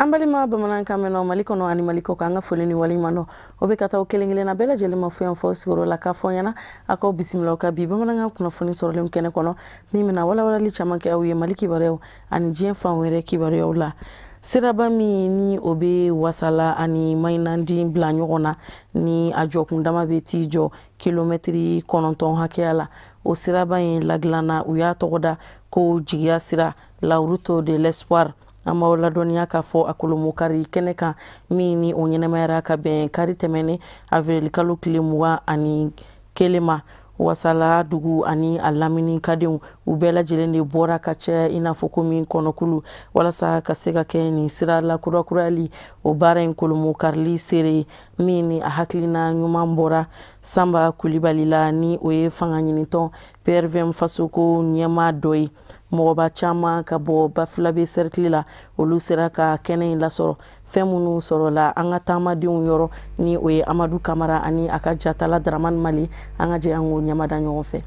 An balima bamanankan mɛnna Mali kɔnɔ ani Mali kɔ kan, an ka foli ni waleɲuman dɔn o bɛ ka taa kelen kelenna bɛɛ lajɛlen ma fo yan fɔ sigiyɔrɔ la k'a fɔ ɲɛna a k'aw bisimila ka bi bamanankan kunnafoni sɔrɔlen kɛnɛ kɔnɔ min bɛna walawalali caman kɛ aw ye Mali kibaruyaw ani diɲɛ fan wɛrɛ kibaruyaw la. Siraba min ni o bɛ Wasala ani Mayinandi bila ɲɔgɔn na ni a jɔkundama bɛ t'i jɔ kilomɛtiri 9 hakɛya la, o siraba in ladilanna u y'a tɔgɔ da ko jigiya sira, la route de l'espoir. An b'aw ladɔnniya k'a fɔ a kolomokari kɛnɛ kan min ni o ɲɛnɛmayara ka bɛn kari tɛmɛnen avril kalo tile 21 ma. Wasala dugu ani a lamini kadenw u bɛɛ lajɛlen de bɔra ka caya i n'a fɔ ko min kɔnɔkulu walasa ka se ka kɛ nin sira la kurakurayali o baara in kolomokarili seere min ni a hakilina ɲuman bɔra Sanba Kulibali la ni o ye fanga ɲinitɔn PRVM fasoko ɲɛmaa dɔ ye. Mɔgɔba caman ka bɔ Bafilabe cercle la olu sera ka kɛnɛ in lasɔrɔ. Fɛn minnu sɔrɔla an ka taamadenw yɔrɔ ni o ye Amadu Kamara ani a ka jatala Dramane Mali, an ka jɛ an k'o ɲɛmada ɲɔgɔn fɛ.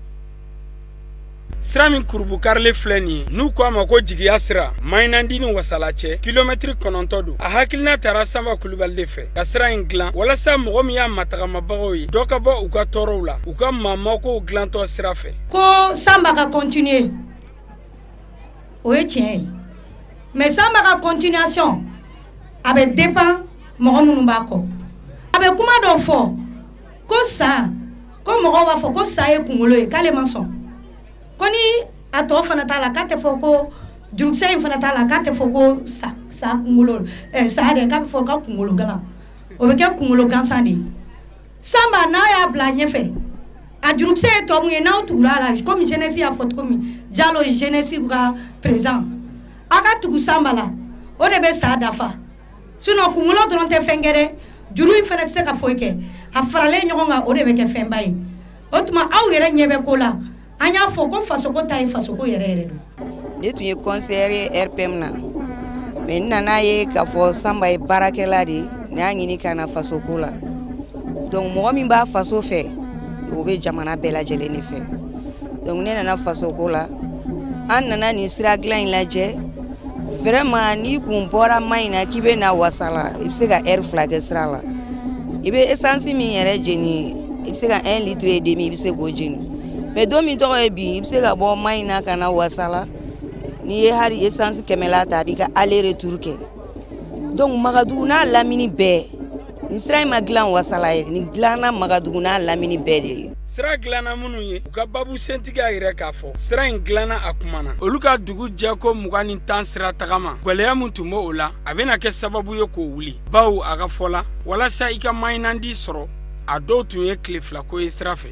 Sira min kurubukarilen filɛ nin ye n'u ko a ma ko jigiya sira, Mayinandi ni Wasala cɛ kilomɛtiri 9 don. A hakilina taara Sanba Kulibali de fɛ ka sira in dilan walasa mɔgɔ min y'a matagamabagaw ye dɔ ka bɔ u ka tɔɔrɔw la, u ka maamakow dilantɔ sira fɛ. Ko Sanba ka continuer, o ye tiɲɛ ye, mais Sanba ka continuation a bɛ dépend mɔgɔ minnu b'a kɔ. A bɛ kuma dɔ fɔ ko sa, ko mɔgɔw b'a fɔ ko sa ye kunkolo ye, k'ale ma sɔn. Ko ni a tɔ fana t'a la k'a tɛ fɔ ko jurukisɛ in fana t'a la k'a tɛ fɔ ko sa, sa kunkolo, sa dɛ, k'a bɛ fɔ ka kunkolo galan, o bɛ kɛ kunkolo gansan de ye. Sanba n'a y'a bila ɲɛfɛ, a jurukisɛ ye tɔ mun ye n'aw tugura a la, komi jeunesse y'a fɔ cogo min, Jalo jeunesse ka président, a ka tugu Sanba la, o de bɛ sa dafa. Sinon kunkolo dɔrɔn tɛ fɛn kɛ dɛ, juru in fana tɛ se ka foyi kɛ, a faralen ɲɔgɔn kan o de bɛ kɛ fɛnba ye. O tuma aw yɛrɛ ɲɛ bɛ ko la, an y'a fɔ ko fasoko ta ye fasoko yɛrɛ yɛrɛ don. Ne tun ye conseiller ye RPM na, mais n nana ye k'a fɔ Sanba ye baarakɛla de ye, ne y'a ɲini ka na fasoko la. Donc mɔgɔ min b'a faso fɛ, o bɛ jamana bɛɛ lajɛlen de fɛ. Donc ne nana fasoko la, an nana nin sira dilan in lajɛ. Vraiment n'i kun bɔra Mayina k'i bɛ na Wasala, i bɛ se ka heure 2 kɛ sira la. I bɛ essence min yɛrɛ jeni, i bɛ se ka 1 litre et demi i bɛ se k'o jeni. Mais don min tɔgɔ ye bi, i bɛ se ka bɔ Mayina ka na Wasala, n'i ye hali essence 100 la ta, a b'i ka aller retour kɛ. Donc Magadugu n'a lamini bɛɛ, nin sira in ma dilan Wasala ye, nin dilanna Magadugu n'a lamini bɛɛ de ye. Sira dilanna minnu ye, u ka babu sentigi y'a yɛrɛ k'a fɔ sira in dilanna a kuma na. Olu ka dugu jɛko 20 ni sira tagama, gwɛlɛya min tun b'o la, a bɛna kɛ sababu ye k'o wuli. Bawo a ka fɔ la, walasa i ka Mayinandi sɔrɔ, a dɔw tun ye tile 2 ko ye sira fɛ.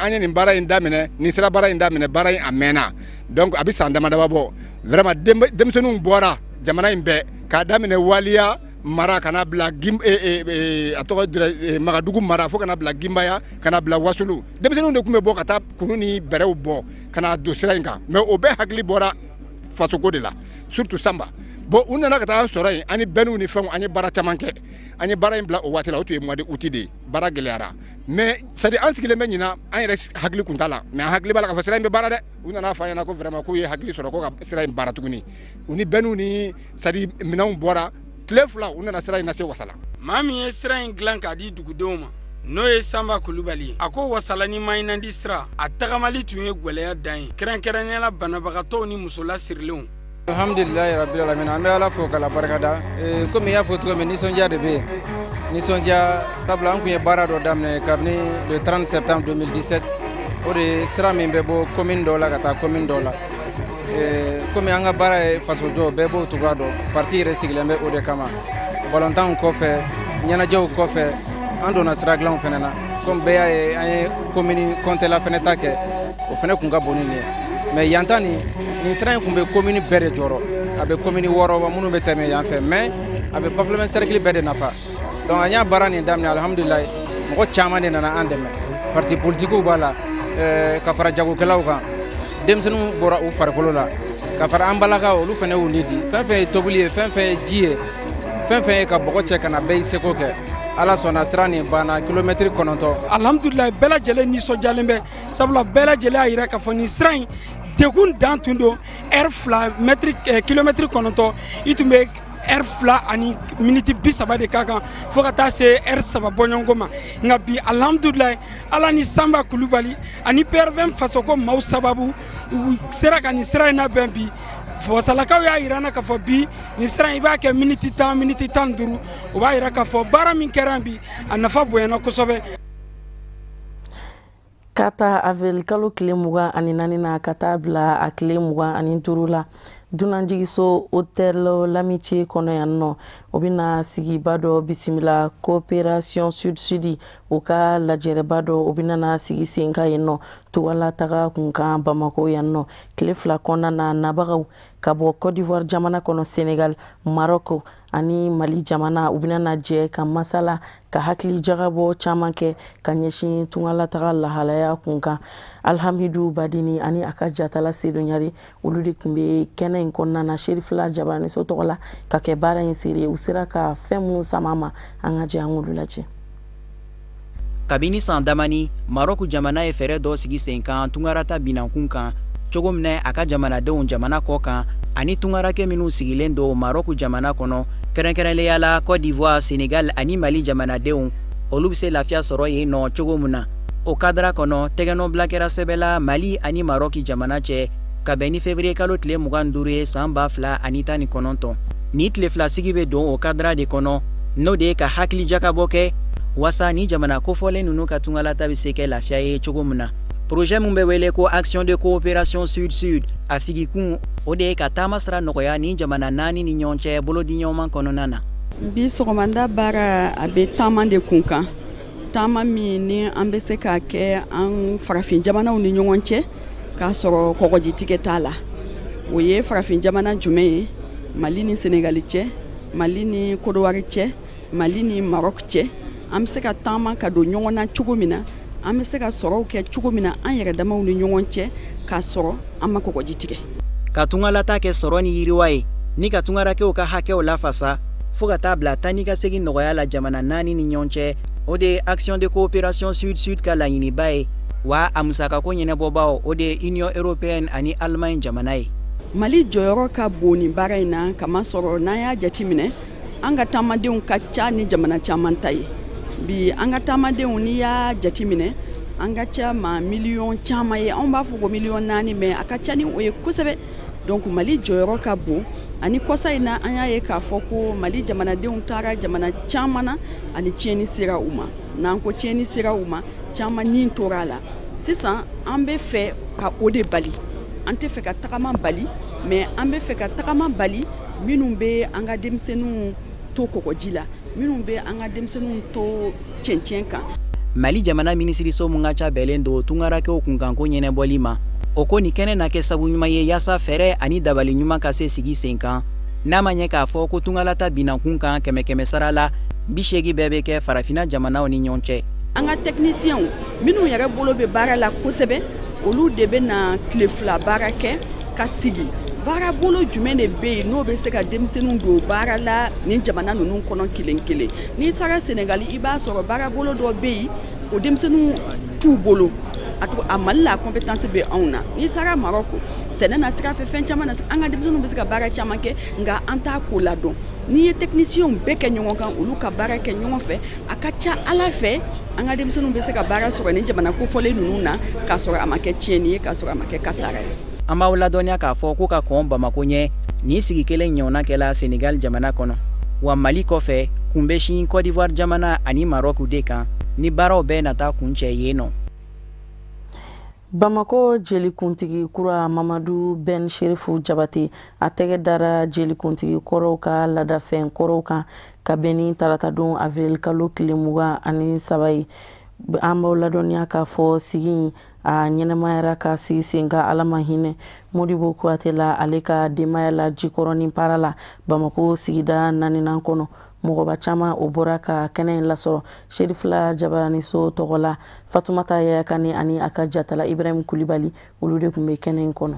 An ye nin baara in daminɛ, nin sira baara in daminɛ, baara in a mɛnna, donc a bɛ san dama dama bɔ. Vraiment denmisɛnninw bɔra jamana in bɛɛ k'a daminɛ Waliya mara ka na bila a tɔgɔ dira Magadugu mara fo ka na bila Ginbaya ka na bila Wasulu. Denmisɛnninw de tun bɛ bɔ ka taa kuru ni bɛrɛw bɔ ka na don sira in kan, mais o bɛɛ hakili bɔra fasoko de la, surtout Sanba. Bon, u nana ka taa sɔrɔ yen, ani bɛnniw ni fɛnw, an ye baara caman kɛ. An ye baara in bila o waati la, o tun ye mois de août de ye, baara gɛlɛyara. Mais c'est à dire an sigilen bɛ ɲina, an yɛrɛ hakili kun t'a la, mais an hakili b'a la k'a fɔ sira in bɛ baara dɛ. U nana fɔ an ɲɛna ko vraiment k'u ye hakili sɔrɔ ko ka sira in baara tuguni. U ni bɛnniw ni c'est à dire minɛnw bɔra tile 2, u nana sira in lase Wasala. Maa min ye sira in dilan k'a di dugudenw ma, n'o ye Sanba Kulubali ye, a ko Wasala ni Mayinandi sira a tagamali tun ye gwɛlɛya dan ye, kɛrɛnkɛrɛnnenya la banabagatɔw ni musola sirilenw. Alhamdulilayi rabbil alamin, an bɛ Ala fo k'a la barikada. Komi i y'a fɔ cogo min, nisɔndiya de bɛ yen, nisɔndiya sabula an tun ye baara dɔ daminɛ kabini le 30 septembre 2017, o de ye sira min bɛ bɔ commune dɔ la ka taa commune dɔ la. Komi an ka baara ye fasojɔ, bɛɛ b'o cogoya dɔn, parti yɛrɛ sigilen bɛ o de kama. Balontanw kɔfɛ, ɲɛnajɛw kɔfɛ, an donna sira dilanw fɛnɛ na. Komi bɛɛ y'a ye, an ye commune Kɔntɛla fɛnɛ ta kɛ, o fɛnɛ kun ka bon ni nin ye. Mais yan ta nin, nin sira in kun bɛ commune bɛɛ de jɔrɔ, a bɛ commune 6 wa minnu bɛ tɛmɛ yan fɛ, mais a bɛ Bafulabɛ cercle bɛɛ de nafa. Donc an y'a baara nin daminɛ, alhamdulilayi, mɔgɔ caman de nana an dɛmɛ, parti politikiw b'a la, ka fara jagokɛlaw kan, denmisɛnninw bɔra u farikolo la, ka fara an balakaw, olu fana y'u ni di. Fɛn fɛn ye tobili ye, fɛn fɛn ye ji ye, fɛn fɛn ye ka bɔgɔ cɛ ka na, bɛɛ y'i seko kɛ. Ala sɔnna sira nin banna kilomɛtiri 9. Alhamdulilayi, bɛɛ lajɛlen nisɔndiyalen bɛ, sabula bɛɛ lajɛlen y'a yira k'a fɔ nin sira in degun dan tun don. Ɛri 2, mɛtiri kilomɛtiri 9, i tun bɛ ɛri 2 ani miniti 30 de k'a kan fo ka taa se ɛri 3 bɔɲɔgɔnko ma. Nka bi, alhamdulilayi, Ala ni Sanba Kulubali ani PRVM fasoko maaw sababu, u sera ka nin sira in labɛn. Bi, wasalakaw y'a yira n na k'a fɔ bi nin sira in, i b'a kɛ miniti 10, miniti 15. O b'a yira k'a fɔ baara min kɛra bi, a nafa bonyana kosɛbɛ. Ka taa avril kalo tile 24 na ka taa bila a tile 25 la, dunanjigiso Hôtel L'Amitié kɔnɔ yan nɔ, o bɛna sigiba dɔ bisimila, coopération sud sud o ka lajɛrɛba dɔ, o bɛna na sigi sen kan yen nɔ, tugala taga kunkan Bamako yan nɔ. Tile 2 kɔnɔna na, nabagaw ka bɔ Côte d'Ivoire jamana kɔnɔ, Sénégal, Maroc ani Mali jamana, u bɛna na jɛ ka masala, ka hakili jagabɔ caman kɛ ka ɲɛsin tungalataga lahalaya kun kan. Alhamidu Badini ani a ka jatala Sedu Ɲari, olu de tun bɛ kɛnɛ in kɔnɔna na Serifila Jabaraniso tɔgɔ la ka kɛ baara in seere. U sera ka fɛn minnu sama ma, an ka jɛ an k'olu lajɛ. Kabini san damani, Marɔku jamana ye fɛɛrɛ dɔ sigi sen kan tungarata binankun kan, cogo min na a ka jamanadenw jamana kɔ kan ani tungarakɛ minnu sigilen don Marɔku jamana kɔnɔ, kɛrɛnkɛrɛnlenya la Côte d'Ivoire, Sénégal ani Mali jamanadenw, olu bɛ se lafiya sɔrɔ yen nɔ cogo min na. O kadara kɔnɔ, tɛgɛnɔbila kɛra sɛbɛn la Mali ani Marɔki jamana cɛ ka bɛn ni février kalo tile 25 ye san 2019. Ni tile 2 sigi bɛ don o kadara de kɔnɔ, n'o de ye ka hakili jakabɔ kɛ waasa ni jamana kofɔlen ninnu ka tungalata bɛ se kɛ lafiya ye cogo min na. Projet min bɛ wele ko Action de coopération sud-sud, a sigikun o de ye ka taama sira nɔgɔya ni jamana naani ni ɲɔgɔn cɛ bolodiɲɔgɔnma kɔnɔna na. Bi sɔgɔmada baara, a bɛ taama de kun kan, taama min ni an bɛ se k'a kɛ an farafin jamanaw ni ɲɔgɔn cɛ k'a sɔrɔ kɔgɔjitigɛ t'a la. O ye farafin jamana jumɛn ye? Mali ni Senegali cɛ, Mali ni Kodowari cɛ, Mali ni Maroc cɛ. An bɛ se ka taama ka don ɲɔgɔn na cogo min na, an bɛ se ka sɔrɔw kɛ cogo min na an yɛrɛ damaw ni ɲɔgɔn cɛ k'a sɔrɔ an ma kɔgɔji tigɛ. Ka tungalata kɛ sɔrɔ ni yiriwa ye, ni ka tungarakɛw ka hakɛw lafasa, fo ka taa bila taa ni ka segin nɔgɔya la jamana naani ni ɲɔgɔn cɛ, o de ye Action de coopération sud sud ka laɲiniba ye. Wa a musakako ɲɛnabɔbaw, o de ye Union européenne ani Allemagne jamana ye. Mali jɔyɔrɔ ka bon nin baara in na, kamasɔrɔ n'an y'a jateminɛ, an ka taamadenw ka ca ni jamana caman ta ye. Bi, an ka taamadenw, n'i y'a jateminɛ, an ka ca maa miliyɔn caman ye. Anw b'a fɔ ko miliyɔn 4, mais a ka ca ni o ye kosɛbɛ. Donc Mali jɔyɔrɔ ka bon. Ani kɔsa in na, an y'a ye k'a fɔ ko Mali jamanadenw taara jamana caman na ani tiɲɛni sera u ma. N'an ko tiɲɛni sera u ma, caman ni tora a la. Sisan, an bɛ fɛ ka o de bali. An tɛ fɛ ka tagama bali, mais an bɛ fɛ ka tagama bali minnu bɛ an ka denmisɛnninw to kɔgɔji la, minnu bɛ an ka denmisɛnninw to cɛncɛn kan. Mali jamana minisiriso mun ka ca bɛlen don tungarakɛw kunkanko ɲɛnɛbɔli ma, o ko nin kɛnɛ na kɛ sabu ɲuman ye yaasa fɛɛrɛ ani dabali ɲuman ka se sigi sen kan, n'a ma ɲɛ k'a fɔ ko tungalata binankun kan, kɛmɛ kɛmɛ sara la, 80 bɛɛ bɛ kɛ Farafina jamanaw ni ɲɔgɔn cɛ. An ka techniciens minnu yɛrɛ bolo bɛ baara la kosɛbɛ, olu de bɛ na tile 2 baara kɛ ka sigi baara bolo jumɛn de bɛ yen n'o bɛ se ka denmisɛnninw don baara la nin jamana ninnu kɔnɔ kelen kelen. N'i taara Senegali, i b'a sɔrɔ baara bolo dɔ bɛ yen, o denmisɛnninw t'u bolo. A to a Mali la, compétence bɛ anw na. N'i taara Maroc, sɛnɛ na sira fɛ, fɛn caman na, an ka denmisɛnninw bɛ se ka baara caman kɛ, nka an t'a ko ladɔn. N'i ye techniciens bɛɛ kɛ ɲɔgɔn kan, olu ka baara kɛ ɲɔgɔn fɛ, a ka ca Ala fɛ, an ka denmisɛnninw bɛ se ka baara sɔrɔ ni jamana kofɔlen ninnu na, k'a sɔrɔ a ma kɛ tiɲɛni ye, k'a sɔrɔ a ma kɛ kasara ye. An b'aw ladɔnniya k'a fɔ ko ka kɔn Bamako ɲɛ, nin sigi kelen ɲɔgɔnna kɛla Senegal jamana kɔnɔ. Wa Mali kɔfɛ, kun bɛ sin Côte d'Ivoire jamana ani Maroc de kan, ni baaraw bɛɛ nata kun cɛ yen nɔ. Bamako jelikuntigi kura Mamadu Ben Sherifu Jabate, a tɛgɛ dara jelikuntigi kɔrɔw ka ladafɛn kɔrɔw kan ka bɛn ni taratadon avril kalo tile 23 ye. An b'aw ladɔnniya k'a fɔ sigi a ɲɛnɛmayara ka sigi sen kan, Ala ma hinɛ Modibo Kuyate la, ale ka denbaya la, Jikɔrɔni para la, Bamako sigida naaninan kɔnɔ. Mɔgɔba caman o bɔra ka kɛnɛ in lasɔrɔ. Serifila Jabaraniso tɔgɔ la, Fatumata Yayakani ani a ka jatala Ibrahim Kulibali, olu de tun bɛ kɛnɛ in kɔnɔ.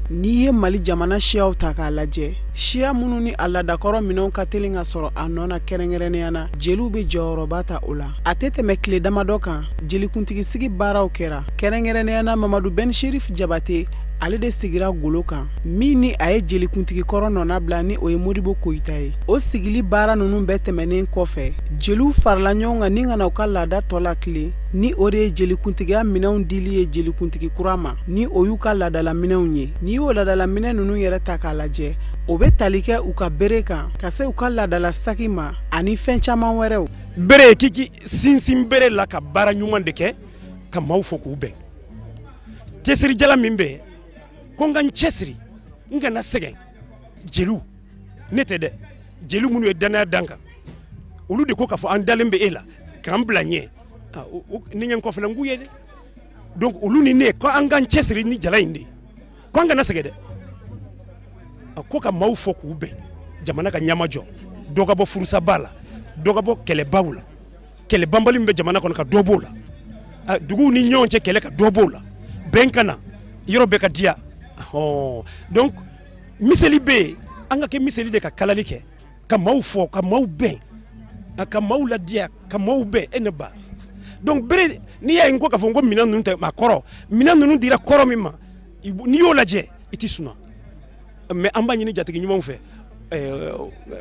N'i ye Mali jamana siyaw ta k'a lajɛ, siya minnu ni a laadakɔrɔ minɛnw ka teli ka sɔrɔ a nɔ na kɛrɛnkɛrɛnnenya na, jeliw bɛ jɔyɔrɔba ta o la. A tɛ tɛmɛ tile damadɔ kan, jelikuntigisigi baaraw kɛra, kɛrɛnkɛrɛnnenya na Mamadu Ben Cherif Jabate, ale de sigira golo kan, min ni a ye jelikuntigi kɔrɔ nɔnabila ni o ye Modibo Koyita ye. O sigili baara ninnu bɛɛ tɛmɛnen kɔfɛ, jeliw farala ɲɔgɔn kan ni ka na u ka laada tɔ latilen, ni o de ye jelikuntigiya minɛnw dili ye jelikuntigi kura ma, ni o y'u ka laadala minɛnw ye. N'i y'o laadala minɛn ninnu yɛrɛ ta k'a lajɛ, o bɛ tali kɛ u ka bere kan, ka se u ka laadala saki ma, ani fɛn caman wɛrɛw. Bere k'i k'i sinsin bere la ka baara ɲuman de kɛ, ka maaw fɔ k'u bɛn. Cɛsirijala min bɛ ko n ka n cɛsiri, n kana sɛgɛn. Jeliw ne tɛ dɛ, jeliw minnu ye danaya dan kan, olu de ko k'a fɔ an dalen bɛ e la k'an bila ɲɛ, ni ɲɛ kɔfɛla n k'u ye dɛ. Donc olu ni ne ko an k'an cɛsiri ni jala in de ye, ko an kana sɛgɛn dɛ, ko ka maaw fɔ k'u bɛn, jamana ka ɲɛmajɔ, dɔ ka bɔ furusaba la, dɔ ka bɔ kɛlɛbaw la, kɛlɛ banbali min bɛ jamana kɔnɔ ka dɔ b'o la, duguw ni ɲɔgɔn cɛ kɛlɛ ka dɔ b'o la, bɛn ka na, yɔrɔ bɛɛ ka diya. Donc miseli bɛ yen, an ka kɛ miseli de ka kalali kɛ, ka maaw fɔ, ka maaw bɛn, ka maaw ladiya, ka maaw bɛn. E ne ba. Donc bere n'i y'a ye n ko k'a fɔ n ko minɛn ninnu tɛ maa kɔrɔ, minɛn ninnu dira kɔrɔ min ma, n'i y'o lajɛ i t'i suna. Mais an b'a ɲini jatigi ɲumanw fɛ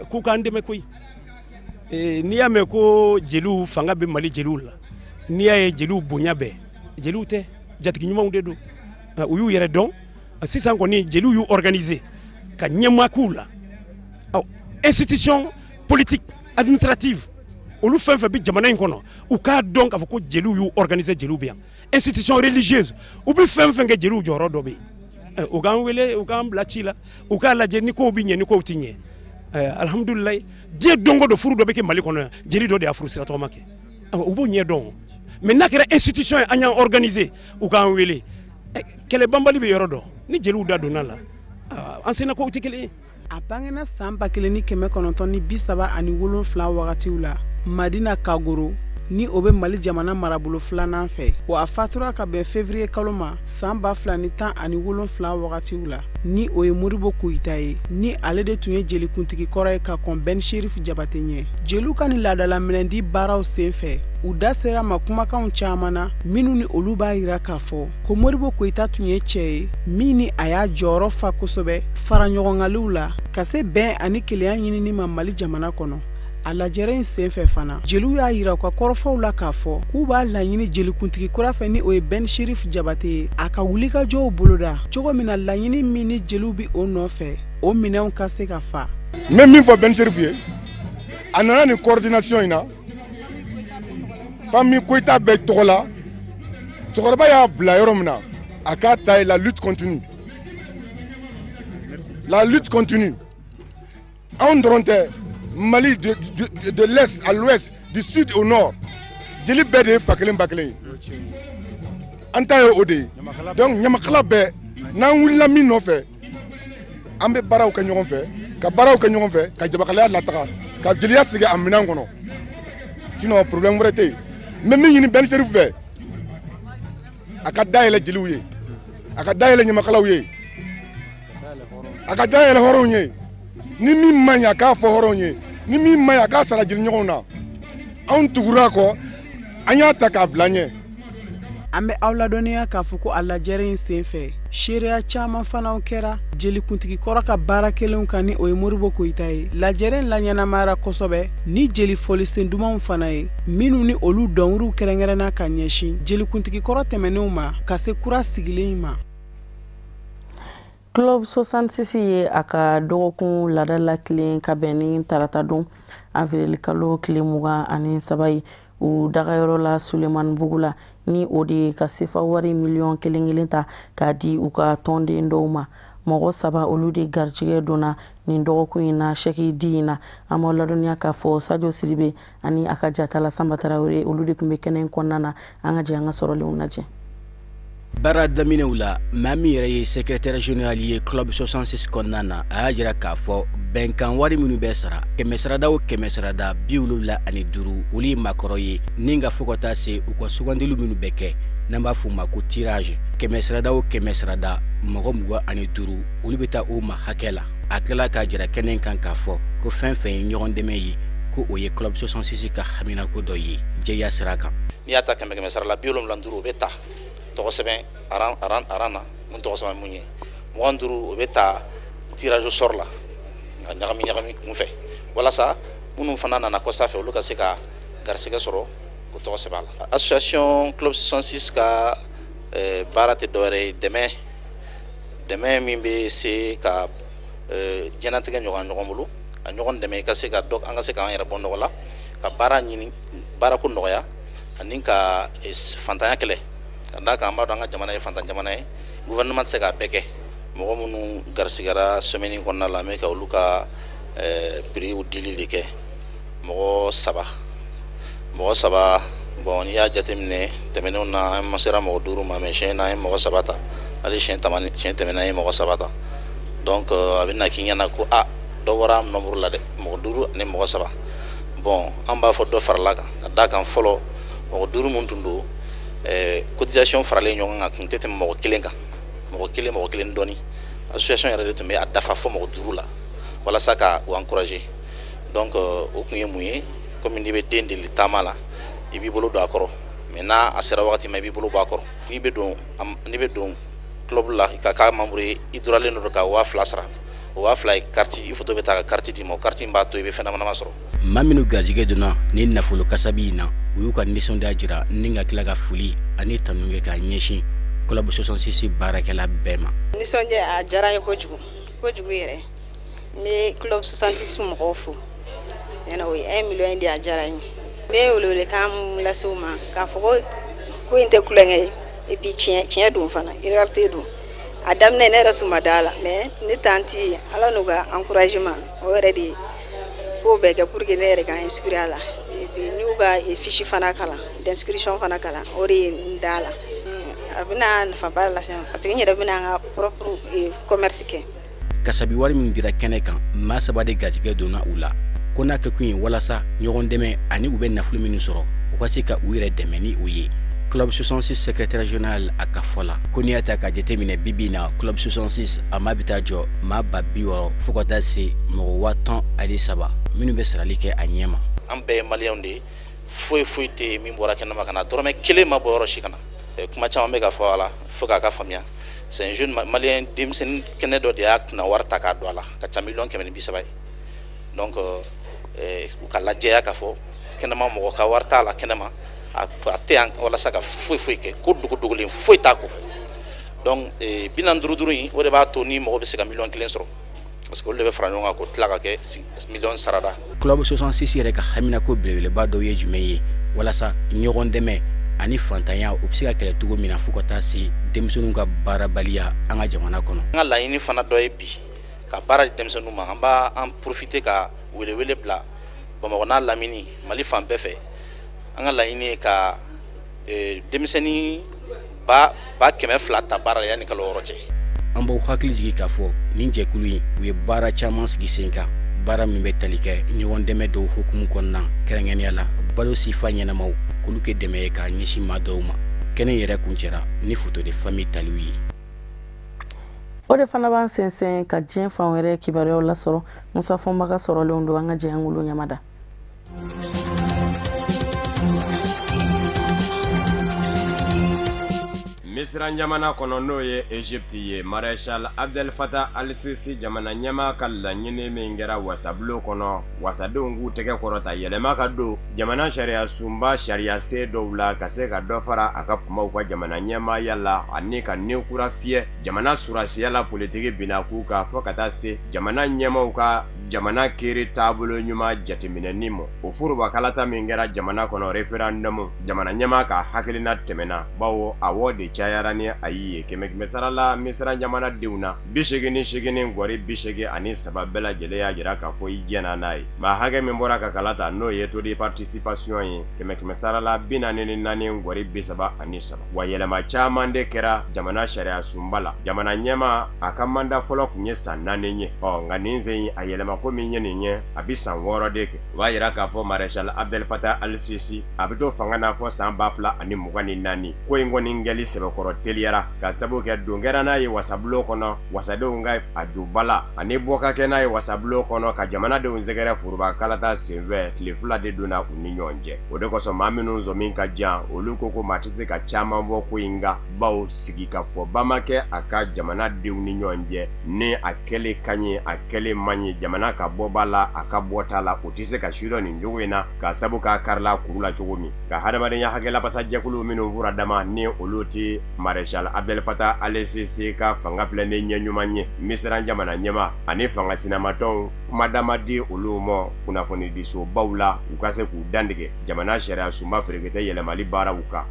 k'u k'an dɛmɛ koyi. N'i y'a mɛn ko jeliw fanga bɛ Mali jeliw la, n'i y'a ye jeliw bonya bɛɛ, jeliw tɛ, jatigi ɲumanw de don, u y'u yɛrɛ dɔn. Sisan kɔni jeliw y'u organiser ka ɲɛmaa k'u la, institution politique administrative olu fɛn fɛn bɛ jamana in kɔnɔ, u k'a dɔn k'a fɔ ko jeliw y'u organiser, jeliw bɛ yan. Institution religieuse u bɛ fɛn fɛn kɛ, jeliw jɔyɔrɔ dɔ bɛ yen. U k'an wele, u k'an bila ci la, u k'a lajɛ ni kow bɛ ɲɛ, ni kow tɛ ɲɛ. Alihamudulilayi, diɲɛ don o don furu dɔ bɛ kɛ Mali kɔnɔ yan, jeli dɔ de y'a furu sira tɔgɔma kɛ, u b'o ɲɛ dɔn. Mais n'a kɛra institution ye, an y'an organiser, u k'an wele. Kɛlɛ banbali bɛ yɔrɔ dɔn, ni jeliw da donna la, an senna kow tɛ kelen ye. A bangena san 1937 wagatiw la Madina Kagoro, ni o bɛ Mali jamana marabolo filanan fɛ. Wa a fatura ka bɛn février kalo ma san 2017 wagatiw la, ni o ye Modibo Koyita ye, ni ale de tun ye jelikuntigi kɔrɔ ye ka kɔn Ben Cherif Jabate ɲɛ. Jeliw ka nin laadalaminɛndi baaraw sen fɛ, u da sera ma kumakanw caman na minnu ni olu b'a yira k'a fɔ ko Modibo Koyita tun ye cɛ ye min ni a y'a jɔyɔrɔ fa kosɛbɛ fara ɲɔgɔnkaliw la ka se bɛn ani kelenya ɲinini ma Mali jamana kɔnɔ. A lajɛrɛ in senfɛ fana, jeliw y'a yira u ka kɔrɔfɔw la k'a fɔ k'u b'a laɲini jelikuntigi kura fɛ, ni o ye Ben Cherif Jabate ye, a ka wulikajɔw boloda cogo min na laɲini min ni jeliw bɛ o nɔfɛ, o minɛnw ka se ka fa. N bɛ min fɔ Ben Cherif ye, a nana nin coordination in na, famille Koyita bɛɛ tɔgɔ la, cɛkɔrɔba y'a bila yɔrɔ min na, a k'a ta ye, la lutte continue. La lutte continue. Anw dɔrɔn tɛ, Mali de l'est à l'ouest, du sud au nord, jeli bɛɛ de ye fa kelen ba kelen ye. An ta ye o de ye. Donc ɲamakala bɛɛ, n'an wulila min nɔfɛ, an bɛ baaraw kɛ ɲɔgɔn fɛ, ka baaraw kɛ ɲɔgɔn fɛ, ka jamakalaya lataga, ka jeliya sigi a minɛn kɔnɔ. Sinon problème wɛrɛ tɛ yen. N bɛ min ɲini Ben Cherif fɛ, a ka dayɛlɛ jeliw ye, a ka dayɛlɛ ɲamakalaw ye, a ka dayɛlɛ hɔrɔnw ye. Ni min man ɲi, a k'a fɔ hɔrɔnw ye, ni min man ɲi, a k'a sara jeliɲɔgɔnw na. Anw tugura a kɔ, an y'a ta k'a bila ɲɛ. An bɛ aw ladɔnniya k'a fɔ ko a lajɛrɛ in sen fɛ, seereya caman fana kɛra jelikuntigi kɔrɔ ka baara kelenw kan, ni o ye Modibo Koyita ye. Lajɛrɛ in laɲɛnamayara kosɛbɛ ni jeli fɔlisen dumanw fana ye, minnu ni olu dɔnkiliw kɛrɛnkɛrɛnna ka ɲɛsin jelikuntigi kɔrɔ tɛmɛnenw ma ka se kura sigilen in ma. Club 66 ye a ka dɔgɔkun laada latilen ka bɛn ni tarata don avril kalo tile 23 ye u dagayɔrɔ la Sulemani Bugu la, ni o de ye ka sefa wari miliyɔn kelen kelen ta k'a di u ka tɔnden dɔw ma. Mɔgɔ saba olu de garijɛgɛ donna nin dɔgɔkun in na sɛki di in na. An b'aw ladɔnniya k'a fɔ Sadio Sidibe ani a ka jatala Sanba Tarawele olu de tun bɛ kɛnɛ in kɔnɔna na. An ka jɛ an ka sɔrɔlenw lajɛ. Baara daminɛw la, maa min yɛrɛ ye secrétaire général ye Club 66 kɔnɔna na, a y'a jira k'a fɔ bɛnkan wari minnu bɛ sara kɛmɛ sarada o kɛmɛ sarada 75, olu ye maakɔrɔ ye, ni ka fo ka taa se u ka sugandili minnu bɛ kɛ, N'an b'a f'o ma ko tirage. 100 sirada o 100 sirada mɔgɔ 25 olu bɛ taa o ma hakɛ la. A tilala k'a jira kɛnɛ kan k'a fɔ ko fɛn fɛn ye ɲɔgɔn dɛmɛ ye, ko o ye Club 66 ka haminako dɔ ye jɛya sira kan. N'i y'a ta 100 sara la, 75 o bɛ ta tɔgɔ sɛbɛn aran na, mun tɔgɔ sɛbɛn mun ye, 25 o bɛ ta tirage au sort la ka ɲagami ɲagami kunfɛ, walasa minnu fana nana kɔsa fɛ olu ka se ka garisɛgɛ sɔrɔ k'o tɔgɔ sɛbɛn a la. Association Club 66 ka baara tɛ dɔwɛrɛ ye, dɛmɛ min bɛ se ka diɲɛlatigɛ ɲɔgɔn bolo, ka ɲɔgɔn dɛmɛ i ka se ka dɔ an ka se k'an yɛrɛ bɔ nɔgɔ la, ka baara ɲini, baarako nɔgɔya, ani ka fantanya kɛlɛ. Ka d'a kan an b'a dɔn an ka jamana ye fantan jamana ye, gouvernement tɛ se k'a bɛɛ kɛ. Mɔgɔ minnu garisigɛra semaine kɔnɔna la, an bɛ ka olu ka prix dili de kɛ mɔgɔ saba. Bon, n'i y'a jateminɛ tɛmɛnenw na, an sera mɔgɔ 5 ma, mais siɲɛ na an ye mɔgɔ 3 ta, hali siɲɛ tɛmɛnen an ye mɔgɔ 3 ta. Donc a bɛ na k'i ɲɛna ko a dɔ bɔra nombre la dɛ, mɔgɔ 5 ani mɔgɔ 3. Bon, an b'a fɔ dɔ farala kan, ka d'a kan fɔlɔ mɔgɔ 5 mun tun don, cotisation faralen ɲɔgɔn kan tun tɛ tɛmɛ mɔgɔ kelen kan, mɔgɔ kelen dɔɔni. Association yɛrɛ de tun bɛ a dafa fɔ mɔgɔ 5 la walasa ka u encourager. Donc o kun ye mun ye, komi n'i bɛ den deli taama la, i b'i bolo don a kɔrɔ, mais n'a a sera wagati ma i b'i bolo bɔ a kɔrɔ. N'i bɛ don club la i ka k'a membre ye, i duralen don ka 2000 sara. O 2000 ye carte, i photo bɛ ta ka carte d'i ma, o carte in b'a to i bɛ fɛn dama dama sɔrɔ. Maa minnu garijɛgɛ donna ni nafolo kasabi in na, u y'u ka nisɔndiya jira ni ka tila ka foli ani tanu kɛ k'a ɲɛsin Club 66 baarakɛla bɛɛ ma. Nisɔndiya a diyara n ye kojugu kojugu yɛrɛ. N bɛ Club 66 mɔgɔw fo, ɲɛna o ye 1 million di, a diyara n ye. N bɛ welewelekan mun lase u ma k'a fɔ ko in tɛ kulonkɛ ye, et puis tiɲɛ don fana, réalité don. A daminɛ ne yɛrɛ tun ma da la, mais ne tanti Ala n'u ka encouragement o yɛrɛ de ko bɛɛ kɛ pour que ne yɛrɛ ka inscrire a la. Et puis n y'u ka fiche fana kalan, d'inscription fana kalan, o de ye n da la. A bɛna nafaba lase n ma parce que n yɛrɛ bɛna n ka propre commerce kɛ. Kasabi wari min dira kɛnɛ kan, maa 3 de garijɛgɛ donna u la, ko n'a kɛ kun ye walasa ɲɔgɔn dɛmɛ ani u bɛ nafolo minnu sɔrɔ, u ka se ka u yɛrɛ dɛmɛ ni o ye. Club 66 secrétaire général a ka fɔ la ko n'i y'a ta k'a jateminɛ bi bi in na, Club 66 a maa bɛ taa jɔ maa 60,000 fo ka taa se mɔgɔ 13,000 minnu bɛ sarali kɛ a ɲɛ ma. An bɛɛ ye maliyɛnw de ye, foyi foyi tɛ yen min bɔra kɛnɛma ka na, dɔrɔmɛ kelen ma bɔ yɔrɔ si ka na. Kuma caman bɛ ka fɔ a la fo k'a ka faamuya. C'est un jeune malien denmisɛnnin kɛnɛ dɔ de y'a kunna wari ta k'a don a la, ka ca 130 000 ye. Donc u ka lajɛya k'a fɔ kɛnɛma mɔgɔ ka wari t'a la, kɛnɛma a tɛ yan walasa ka foyi foyi kɛ, ko dogodogolen foyi t'a kɔ. Donc 45 in, o de b'a to ni mɔgɔ bɛ se ka 1 million sɔrɔ, parce que olu de bɛ fara ɲɔgɔn kan k'o tila ka kɛ million sarada. Club 66 yɛrɛ ka haminako belebeleba dɔw ye jumɛn ye, walasa ɲɔgɔn dɛmɛ ani fantanya o bɛ se ka kɛlɛ cogo min na fo ka taa se denmisɛnninw ka baarabaliya an ka jamana kɔnɔ. An ka laɲini fana dɔ ye bi ka baara di denmisɛnninw ma. An b'a an profiter ka welewele bila Bamakɔ n'a lamini, Mali fan bɛɛ fɛ. An ka laɲini ye ka denmisɛnnin 200,000 ta baara la yanni kalo 6 cɛ. An b'aw hakili jigin k'a fɔ nin jɛkulu in, u ye baara caman sigi sen kan, baara min bɛ tali kɛ ɲɔgɔn dɛmɛ dɔw hukumu kɔnɔna, kɛrɛnkɛrɛnnenya la balo sifa ɲɛnamaw k'olu kɛ dɛmɛ ye k'a ɲɛsin maa dɔw ma. Kɛnɛ yɛrɛ kuncɛra ni photo de famille taliw ye. O de fana b'an sɛnsɛn ka diɲɛ fan wɛrɛ kibaruyaw lasɔrɔ. Musa Fɔnba ka sɔrɔlenw don, an ka jɛ an k'olu ɲamada. Misira jamana kɔnɔ, n'o ye Egypte ye, Maréchal Abdel Fattah al-Sisi, jamana ɲɛmaa ka laɲini min kɛra wasabulon kɔnɔ, wasadenw k'u tɛgɛ kɔrɔta yɛlɛma ka don jamana sariya sunba sariya sen dɔw la, ka se ka dɔ fara a ka kumaw ka jamana ɲɛmaaya la ani ka ni kura fiyɛ jamana surasiya la, politiki binna k'u kan, fɔ ka taa se jamana ɲɛmaw ka jamana kiri taabolo ɲuman jateminɛni ma. O foroba kalata min kɛra jamana kɔnɔ, référendum, jamana ɲɛmaa ka hakilina tɛmɛna, bawo awɔ de cayara ni ayi ye. Kɛmɛ kɛmɛ sara la, Misira jamanadenw na 88.83 bɛɛ lajɛlen y'a jira k'a fɔ i jɛnna n'a ye. Maa hakɛ min bɔra ka kala ta, n'o ye taux de participation ye, kɛmɛ kɛmɛ sara la 44.33. Wa yɛlɛma caman de kɛra jamana sariya sunba la. Jamana ɲɛmaa a ka mandat fɔlɔ tun ye san 4 ye. Ɔ nka nin sen a yɛlɛma Yɛlɛmako min ye nin ye, a bɛ san 6 de kɛ. O b'a yira k'a fɔ Maréchal Abdel Fattah al-Sisi a bɛ to fanga na fɔ san 2024. Ko in kɔni kɛli sɛbɛkɔrɔ teliyara ka sabu kɛ don kɛra n'a ye wasabulon kɔnɔ, wasadenw ka a don ba la ani bɔ ka kɛ n'a ye wasabulon kɔnɔ ka jamanadenw sɛgɛrɛ foroba kalata senfɛ, tile 2 de donna u ni ɲɔgɔn cɛ. O de kosɔn maa minnu sɔmi ka jan, olu ko maa tɛ se ka caman fɔ ko in kan, bawo sigikafɔba ma kɛ a ka jamanadenw ni ɲɔgɔn cɛ. Ni a kɛlen ka ɲi, a kɛlen man ɲi, jamana ka bɔ ba la, a ka bɔ ta la, o tɛ se ka sidɔn nin cogo in na, ka sabu k'a karila kuru la cogo min. Nka hadamadenya hakɛ lafasa jɛkulu minnu fura dama ni olu tɛ Maréchal Abdel Fattah al-Sisi ka fanga filɛ ni ɲɛ ɲuman ye, Misira jamana ɲɛmaa ani fanga sinamatɔnw, kuma dama di olu ma kunnafonidisobaw la, u ka se k'u dantigɛ jamana sariya sunba fereketɛ yɛlɛmali baaraw kan.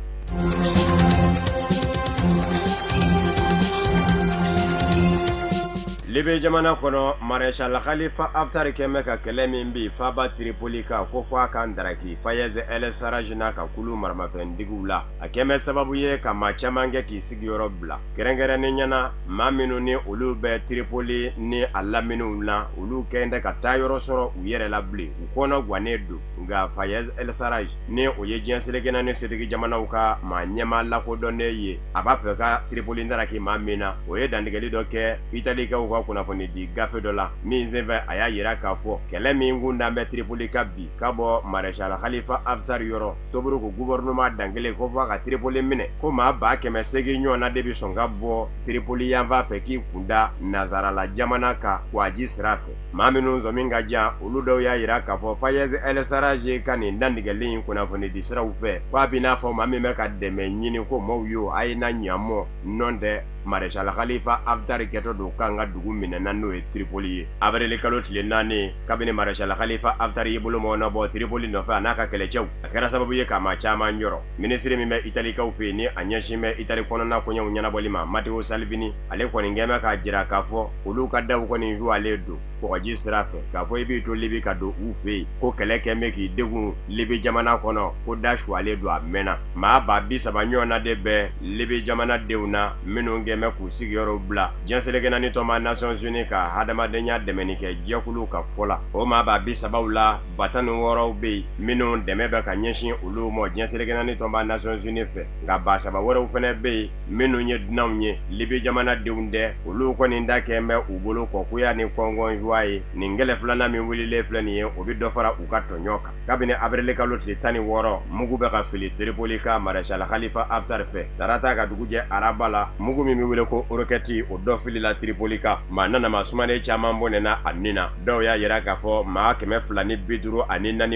Libi jamana kɔnɔ, Maréchal Khalifa Haftar kɛmɛ ka kɛlɛ min bi faaba Tripoli kan, ko fɔ a kan daraki Fayez El Sarraj n'a ka kulu maramafɛntigiw la, a kɛmɛ sababu ye ka maa caman kɛ k'i sigiyɔrɔ bila, kɛrɛnkɛrɛnnen ɲɛna maa minnu ni olu bɛ Tripoli ni a laminiw na, olu kɛn tɛ ka taa yɔrɔ sɔrɔ u yɛrɛ la bilen, u kɔnɔ gannen don. Nka Fayez El Sarraj, ni o ye diɲɛ seleke naani setigi jamanaw ka maa ɲɛmaa lakodɔnnen ye, a b'a fɛ ka Tripoli daraki maa min na, o ye dantigɛli dɔ kɛ Italikaw ka kunnafoni di gafe dɔ la min senfɛ, a y'a yira k'a fɔ kɛlɛ min kun dan bɛ Tripoli ka bi ka bɔ Maréchal Khalifa Haftar yɔrɔ Tobruk gouvernement dankelen, ko fɔ a ka Tripoli minɛ, ko maa 800 ɲɔgɔnna de bɛ sɔn ka bɔ Tripoli yanfan fɛ k'i kunda Nazarala jamana kan kwaji sira fɛ. Maa minnu sɔmi ka jan, olu dɔw y'a yira k'a fɔ Fayez El Sarraj ka nin dantigɛli in kunnafoni di siraw fɛ, k'a b'i n'a fɔ maa min bɛ ka dɛmɛ ɲini ko maaw yo a ye na ɲamɔ nɔ tɛ Maréchal Khalifa Haftar kɛtɔ don k'an ka dugu minɛna, n'o ye Tripoli ye. Avril kalo tile 4, kabini Maréchal Khalifa Haftar y'i bolo mɔɔnɔbɔ Tripoli nɔfɛ a n'a ka kɛlɛcɛw, a kɛra sababu ye ka maa caman yɔrɔ. Minisiri min bɛ Italikaw fɛ yen ni a ɲɛsin bɛ Itali kɔnɔna koɲɛw ɲɛnabɔli ma, Matteo Salvini, ale kɔni kɛn bɛ k'a jira k'a fɔ olu ka daw kɔni joalen don kɔgɔji sira fɛ, k'a fɔ i b'i to Libi ka don u fɛ yen, ko kɛlɛ kɛ bɛ k'i degun Libi jamana kɔnɔ, ko da suwalen don a mɛnna. Maa 30,000 ɲɔgɔnna de bɛ Libi jamanadenw na minnu kɛn bɛ k'u sigiyɔrɔ bila diɲɛ seleke naani tɔnba Nations Unies ka hadamadenya dɛmɛni kɛ jɛkulu ka fɔ la. O maa 30,000 la, 16,000 bɛ yen minnu dɛmɛ bɛ ka ɲɛsin olu ma diɲɛ seleke naani tɔnba Nations Unies fɛ. Nka 3,000 wɛrɛw fana bɛ yen minnu ye dunanw ye, Libi jamanadenw dɛ, olu kɔni da kɛn bɛ u bolo kɔkuya ni kɔngɔnjuwa ye. Nin kɛlɛ filanan min wulilen filɛ nin ye, o bɛ dɔ fara u ka tɔɲɔ kan. Kabini avril kalo tile 16, mugu bɛ ka fili Tripoli ka Maréchal Khalifa Haftar fɛ. Tarata ka dugu jɛ araba la, mugu min bɛ wele ko roquette, o dɔ filila Tripoli kan. Maa nana maa sumanen caman bɔnɛna a nin na. Dɔw y'a yira k'a fɔ maa 254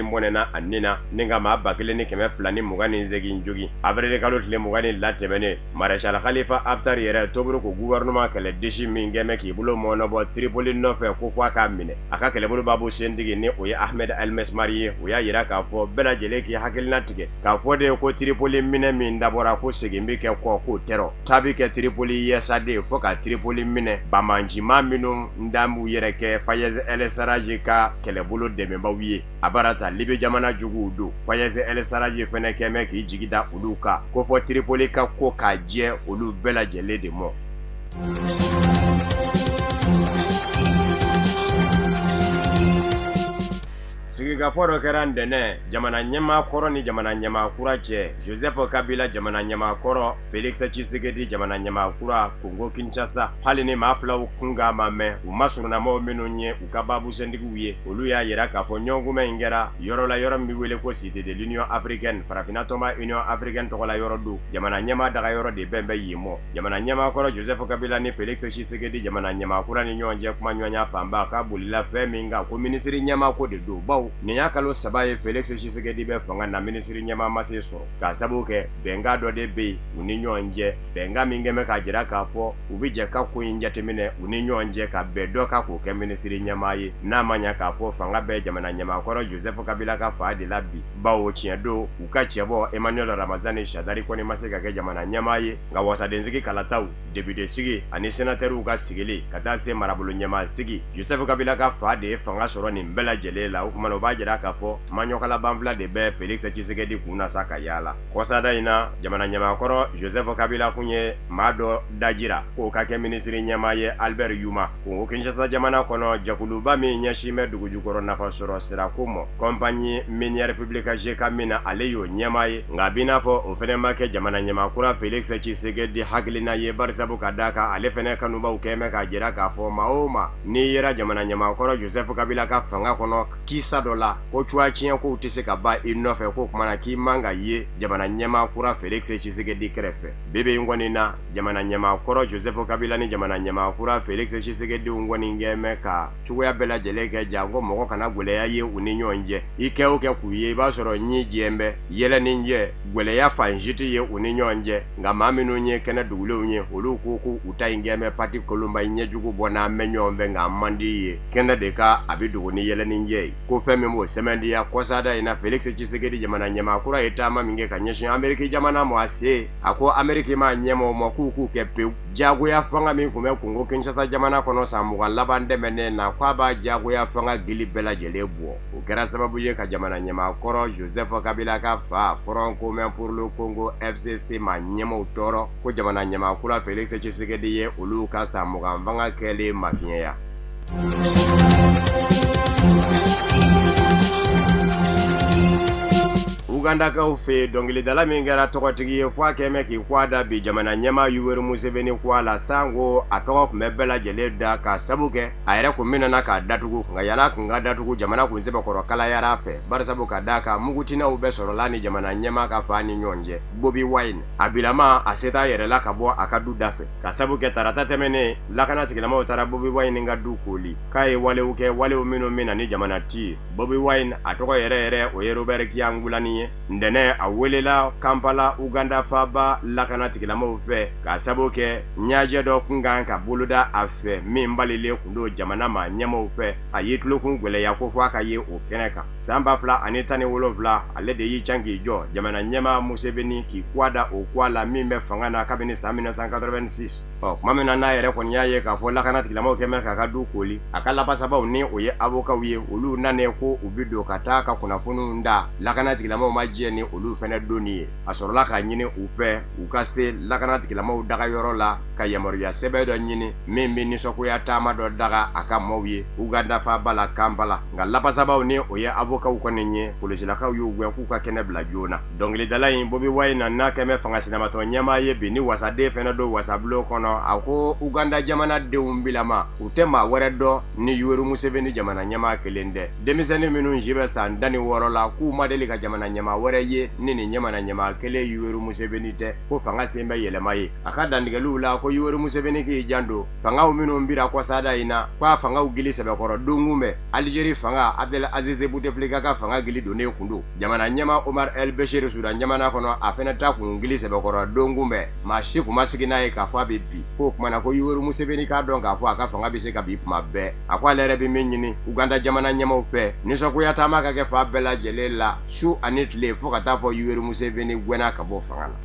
bɔnɛna a nin na, ni ka maa 1228 jogin. Avril kalo tile 20 latɛmɛnen, Maréchal Khalifa Haftar yɛrɛ Tobruk gouvernement kɛlɛ disi min kɛn bɛ k'i bolo mɔɔnɔbɔ Tripoli nɔfɛ ko fɔ a k'a minɛ, a ka kɛlɛbolo baabu sentigi ni o ye Ahmed El Mesmari ye, o y'a yira k'a fɔ bɛɛ lajɛlen k'i hakilina tigɛ k'a fɔ de ko Tripoli minɛ min dabɔra ko segin bɛ kɛ kɔ, k'o tɛrɔ ta bɛ kɛ Tripoli yɛsa de fo ka Tripoli minɛ. Banbaancimaa minnu dan b'u yɛrɛ kɛ Fayez El Sarraj ka kɛlɛbolo dɛmɛbaw ye, a baara ta Libi jamana juguw don. Fayez El Sarraj fɛnɛ kɛn bɛ k'i jigi da olu kan ko fɔ Tripoli ka ko k'a jɛ olu bɛɛ lajɛlen de mɔ. Sigikafɔ dɔ kɛra ntɛnɛn jamana ɲɛmaa kɔrɔ ni jamana ɲɛmaa kura cɛ. Joseph Kabila jamana ɲɛmaa kɔrɔ, Felix Tshisekedi jamana ɲɛmaa kura, Congo Kinshasa. Hali ni maa filaw kunkan ma mɛn, u masurunnamaw minnu ye u ka baabusentigiw ye, olu y'a yira k'a fɔ ɲɔgɔnkunbɛn in kɛra yɔrɔ la, yɔrɔ min bɛ wele ko Cité de l'Union africaine, farafinna tɔnba Union africaine tɔgɔla yɔrɔ don. Jamana ɲɛmaa daga yɔrɔ de bɛn bɛ yen mɔ. Jamana ɲɛmaa kɔrɔ Joseph Kabila ni Felix Tshisekedi jamana ɲɛmaa kura ni ɲɔgɔn cɛ kumaɲɔgɔnya fanba k'a bolila fɛn min kan, ko minisiri ɲɛmaa ko de don, bawo nin y'a kalo 3 ye Felix Tshisekedi bɛ fanga na, minisiri ɲɛmaa ma se sɔrɔ, k'a sababu kɛ bɛnkan dɔ de bɛ yen u ni ɲɔgɔn cɛ, bɛnkan min kɛn bɛ k'a jira k'a fɔ u bɛ jɛ ka ko in jateminɛ u ni ɲɔgɔn cɛ ka bɛn dɔ kan k'o kɛ minisiri ɲɛmaa ye. N'a ma ɲɛ k'a fɔ fanga bɛ jamana ɲɛmaa kɔrɔ Joseph Kabila ka fa de la bi, bawo tiɲɛ don u ka cɛbɔ Emmanuel Ramazani Shadary kɔni ma se ka kɛ jamana ɲɛmaa ye. Nka wasadensigi kalataw, député sigi ani sénateurw ka sigi ka taa se marabolo ɲɛmaa sigi, Joseph Kabila ka fa de ye fanga sɔrɔ nin bɛɛ lajɛlen la. O kuma na, o b'a jira k'a fɔ maɲɔkala banfila de bɛ Felix Tshisekedi kun na sa ka yaala. Kɔsada in na, jamana ɲɛmaakɔrɔ Joseph Kabila kun ye maa dɔ dajira k'o ka kɛ minisiri ɲɛmaa ye, Albert Yuma. Kongo Kinshasa jamana kɔnɔ, jɛkuluba min ɲɛsin bɛ dugujukɔrɔ nafa sɔrɔ sirako ma, Compagnie Minière Publique Gécamines, ale y'o ɲɛmaa ye. Nka a b'i n'a fɔ o fɛnɛ ma kɛ jamana ɲɛmaa kura Felix Tshisekedi hakilina ye, barisabu ka d'a kan ale fɛnɛ kanubaw kɛn bɛ k'a jira k'a fɔ maa o maa n'i yera jamana ɲɛmaakɔrɔ Joseph Kabila ka fanga kɔnɔ kisa dɔ la, ko cogoya tiɲɛ kow tɛ se ka ban i nɔfɛ, k'o kumana k'i man ka ye jamana ɲɛmaa kura Felix Tshisekedi kɛrɛfɛ. Bi in kɔni na, jamana ɲɛmaa kɔrɔ Joseph Kabila ni jamana ɲɛmaa kura Felix Tshisekedi kɔni kɛn bɛ ka cogoya bɛɛ lajɛlen kɛ janko mɔgɔ kana gwɛlɛya ye u ni ɲɔgɔn cɛ. I kɛ o kɛ k'u ye, i b'a sɔrɔ ɲi jɛn bɛ yɛlɛ ni jɛ, gwɛlɛya fan si tɛ ye u ni ɲɔgɔn cɛ. Nka maa minnu ye kɛnɛ dugulenw ye, olu ko ko u ta in kɛn bɛ pati kolonba ɲɛjugu bɔ n'an bɛ ɲɔgɔn fɛ, nka man di ye kɛnɛ de ka a bɛ dogo ni yɛlɛ ni jɛ ye. Ko fɛn min b'o sɛmɛndiya, kɔsada in na Felix Tshisekedi jamana ɲɛmaa kura ye taama min kɛ ka ɲɛsin Ameriki jamana ma, a se a ko Ameriki maa ɲɛmaaw ma k'u k'u kɛ pewu jagoya fanga min tun bɛ Kongo Kinshasa jamana kɔnɔ san 20 laban tɛmɛnen na, k'a b'a jagoya fanga gili bɛɛ lajɛlen bɔ. O kɛra sababu ye ka jamana ɲɛmaa kɔrɔ Joseph Kabila ka fa Front commun pour le Congo FCC maa ɲɛmaaw tɔɔrɔ, ko jamana ɲɛmaa kura Felix Tshisekedi ye olu ka san 20 fanga kɛlen mafiɲɛya. Ugandakaw fɛ yen, dɔnkilidala min kɛra tɔgɔtigi ye fo a kɛmɛ k'i kɔ a da bi jamana ɲɛmaa Yoweri Museveni kɔ a la, sanko a tɔgɔ tun bɛ bɛɛ lajɛlen da k'a sabu kɛ a yɛrɛ kun minɛna k'a datugu. Nka yann'a kun ka datugu, jamana kun sɛbɛkɔrɔ kalayara a fɛ, barisabu ka d'a kan mugutinaw bɛɛ sɔrɔla ni jamana ɲɛmaa ka fa ni ɲɔgɔn cɛ. Bobi Wine a bilama a se t'a yɛrɛ la ka bɔ a ka du da fɛ, ka sabu kɛ tarata tɛmɛnen lakana tigilamɔgɔw taara Bobi Wine ka du koli k'a ye walew kɛ, walew minnu bɛ na ni jamana ci ye. Bobi Wine a tɔgɔ yɛrɛ yɛrɛ o ye Robert Kyagulanyi ye. Ntɛnɛn a welela Kampala, Uganda faaba lakana tigilamɔgɔw fɛ k'a sabu kɛ ɲɛjɛ dɔ kun kan ka boloda a fɛ min balilen kun don jamana maa ɲɛmaaw fɛ. A y'i tulokun gwɛlɛya ko fɔ a ka ye o kɛnɛ kan. San 2017, ale de y'i can k'i jɔ jamana ɲɛmaa Museveni k'i kwa da o kwa la min bɛ fanga na kabini san 1986. Ɔ tuma min na n'a yɛrɛ kɔni y'a ye k'a fɔ lakana tigilamɔgɔw kɛn bɛ k'a ka du koli, a ka lafasabaw ni o ye avokaw ye, olu nanen ko u bɛ don ka taa ka kunnafoniw da lakana tigilamɔgɔw ma jɛ ni olu fɛnɛ donni ye. A sɔrɔla k'a ɲini u fɛ u ka se lakana tigilamɔgɔw dagayɔrɔ la ka yamaruya sɛbɛn dɔ ɲini min bɛ nisɔngoya taama dɔ daga a ka maaw ye Uganda faaba la Kampala. Nka lafasabaw ni o ye avokaw kɔni ye, polisilakaw y'u gɛn k'u ka kɛnɛ bila joona. Dɔnkilidala in Bobi Wine n'a kɛn bɛ fanga sinamatɔn ɲɛmaa ye bi ni wasaden fɛnɛ don wasabulon kɔnɔ, a ko Uganda jamanadenw bilama u tɛ maa wɛrɛ dɔn ni Yoweri Museveni jamana ɲɛmaa kelen tɛ. Denmisɛnnin minnu si bɛ san 16 la, k'u ma deli ka jamana ɲɛmaa wɛrɛ ye ni nin jamana ɲɛmaa kelen Yoweri Museveni tɛ, ko fanga sen bɛ yɛlɛma ye. A ka dantigɛliw la ko Yoweri Museveni k'i janto fangaw minnu bira kɔsada in na, k'a fangaw gili sɛbɛkɔrɔ donkun bɛ Algérie fanga Abdel Aziz Bouteflika ka fanga gili donnen kun don. Jamana ɲɛmaa Omar El Béchir Sudan jamana kɔnɔ, a fɛnɛ ta kun gili sɛbɛkɔrɔ donkun bɛ, maa si kun ma sigi n'a ye k'a fɔ a bɛ bi. K'o kumana ko Yoweri Museveni k'a dɔn k'a fɔ a ka fanga bɛ se ka bi kuma bɛɛ. A ko ale yɛrɛ bɛ min ɲini Uganda jamana ɲɛmaaw fɛ, nisɔngoya taama ka kɛ fan bɛɛ lajɛlen la su ani tile fo ka taa fɔ Yoweri Museveni gɛnna ka bɔ fanga la.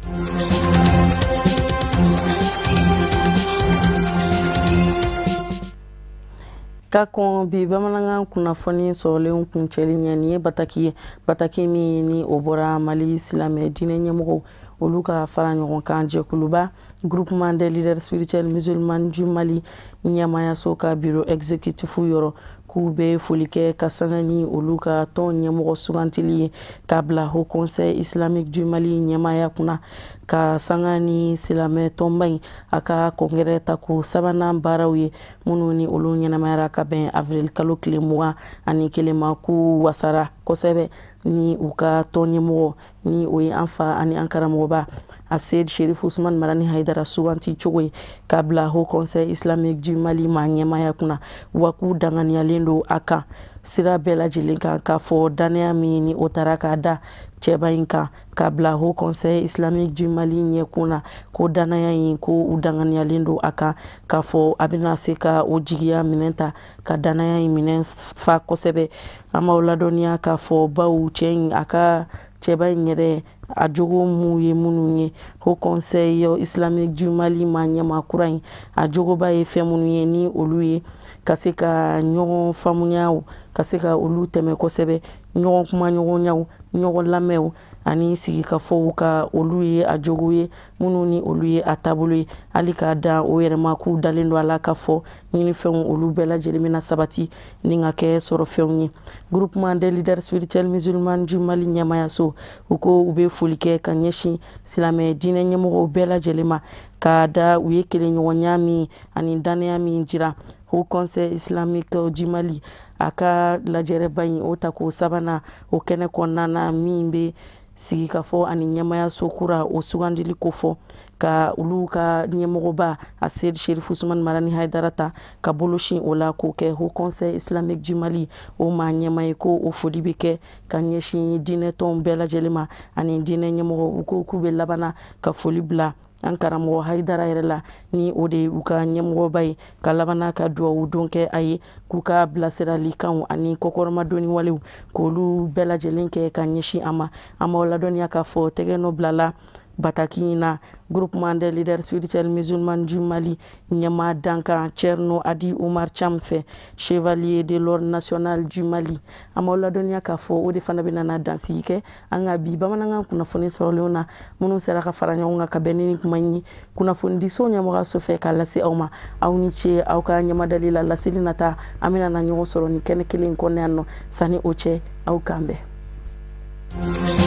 Ka kɔn bi bamanankan kunnafoni sɔrɔlenw kuncɛli ɲɛ, nin ye bataki ye, bataki min ni o bɔra Mali silamɛ diinɛ ɲɛmɔgɔw olu ka fara ɲɔgɔn kan jɛkuluba Groupement des leaders spirituels musulmans du Mali ɲɛmaayaso ka bureau exécutif yɔrɔ, k'u bɛ foli kɛ ka sanga ni olu ka tɔn ɲɛmɔgɔ sugantili ye k'a bila Haut Conseil islamique du Mali ɲɛmaaya kunna, ka sanga ni silamɛ tɔnba in a ka congrès tako sabanan baaraw ye minnu ni olu ɲɛnamayara ka bɛn avril kalo tile 21 ma, k'u wasara kosɛbɛ ni u ka tɔn ɲɛmɔgɔ ni o ye an fa ani an karamɔgɔba Aseyid Sherif Usman Marani Haidara suganti cogo ye k'a bila Haut Conseil islamique du Mali maa ɲɛmaaya kunna, wa k'u danganiyalen don a kan sira bɛɛ lajɛlen kan, k'a fɔ danaya min ni o taara k'a da cɛba in kan k'a bila Haut Conseil islamique du Mali ɲɛkun na, ko danaya in ko u danganiyalen don a kan, k'a fɔ a bɛna se ka o jigiya minɛn ta ka danaya in minɛn fa kosɛbɛ. An b'aw ladɔnniya k'a fɔ baw cɛ in a ka Cɛba in yɛrɛ a jogo mun ye minnu ye, Haut Conseil islamique du Mali ma ɲɛmaa kura in a jogoba ye fɛn minnu ye, ni olu ye ka se ka ɲɔgɔn faamuyaw, ka se ka olu tɛmɛ kosɛbɛ, ɲɔgɔn kuma ɲɔgɔnyaw, ɲɔgɔn lamɛnw ani sigikafɔw, ka olu ye a jogo ye minnu ni olu ye a taabolo ye. Hali k'a da o yɛrɛ ma, k'u dalen don a la k'a fɔ ɲinifɛnw olu bɛɛ lajɛlen bɛna sabati ni ka kɛ sɔrɔfɛnw ye. Groupement des leaders spirituels musulmans du Mali ɲɛmayaso, u ko u bɛ foli kɛ ka ɲɛsin silamɛ diinɛ ɲɛmɔgɔw bɛɛ lajɛlen ma, k'a da u ye kelenɲɔgɔnya min ani dannaya min jira Haut Conseil islamique du Mali a ka lajɛrɛba in o tako sabanan o kɛnɛ kɔnɔna na, min bɛ sigikafɔ ani ɲɛmayaso kura o sugandili kofɔ, ka olu ka ɲɛmɔgɔba a Seyidi Sherifu Usumani Marani Hayidara ta ka bolo sin o la k'o kɛ Haut Conseil islamique du Mali o maa ɲɛma ye, ko o foli bɛ kɛ ka ɲɛsin diinɛtɔnw bɛɛ lajɛlen ma ani diinɛ ɲɛmɔgɔ. U ko k'u bɛ labanna ka foli bila an karamɔgɔ Hayidara yɛrɛ la, ni o de ye u ka ɲɛmɔgɔba ye, ka labanna ka duwawu don kɛ a ye, k'u ka bilasiralikanw ani kɔkɔrɔmadonni walew k'olu bɛɛ lajɛlen kɛ ka ɲɛsin a ma. An b'aw ladɔnniya k'a fɔ tɛgɛ nɔ bilala bataki in na Groupement des leaders spirituels musulmans du Mali ɲɛmaa dankan Thierno Adi Oumar Thiam fɛ, chevalier de l'ordre national du Mali. An b'aw ladɔnniya k'a fɔ o de fana bɛna na dansigi kɛ an ka bi bamanankan kunnafoni sɔrɔlenw na, minnu sera ka fara ɲɔgɔn kan ka bɛn ni kuma in ye kunnafonidiso ɲɛmɔgɔyaso fɛ k'a lase aw ma. Aw ni ce aw ka ɲɛmadali la. Laseli nata, an bɛna na ɲɔgɔn sɔrɔ nin kɛnɛ kelen in kɔnɔ yan nɔ. Sanni o cɛ, aw k'an bɛn.